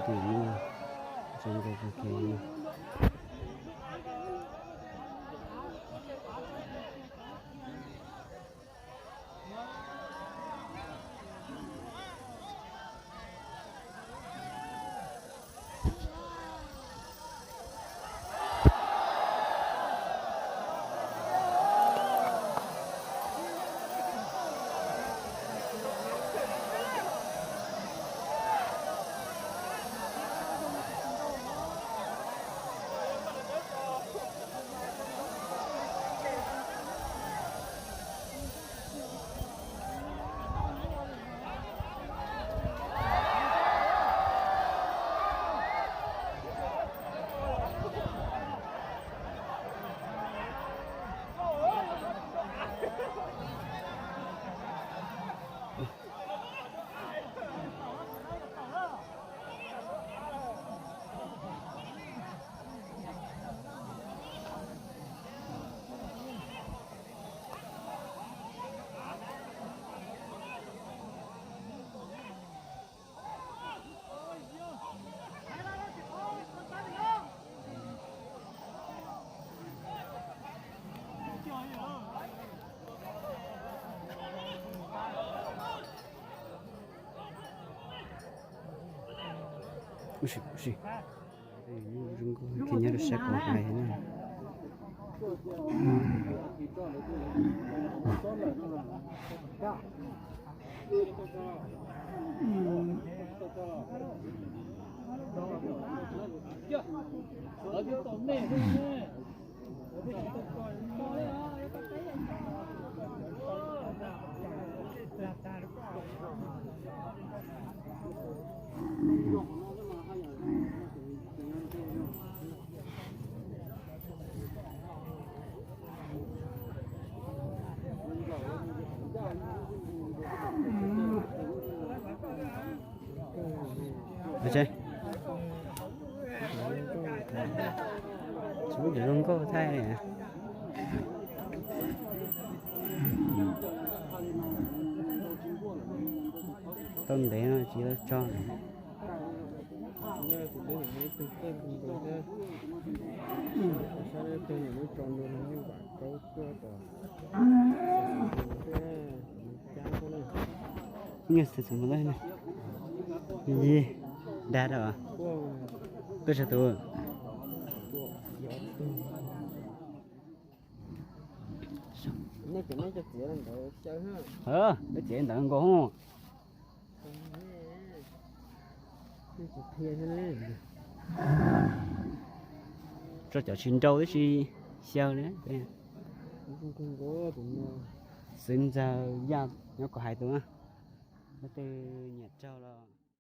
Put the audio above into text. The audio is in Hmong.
Tus no, zoo nkaus kawg kiag li. Ua si, ua si. Zoo nkauj kawg, nyob rau sab koog hais na. Ua tsi, tsis muaj cov zoo nkauj thaij li. Tau ntev no tsis tau tso. Nyiaj xwm xwm mus lawm na. Yig dag rau. Tuaj tsawg tus? Peb txiav ntawd nkaus. Tso cov tsis nrau tib si xyaw li. Xwb ntxawg yaj nyob kom hais tus na. Leej twg nyiam raug los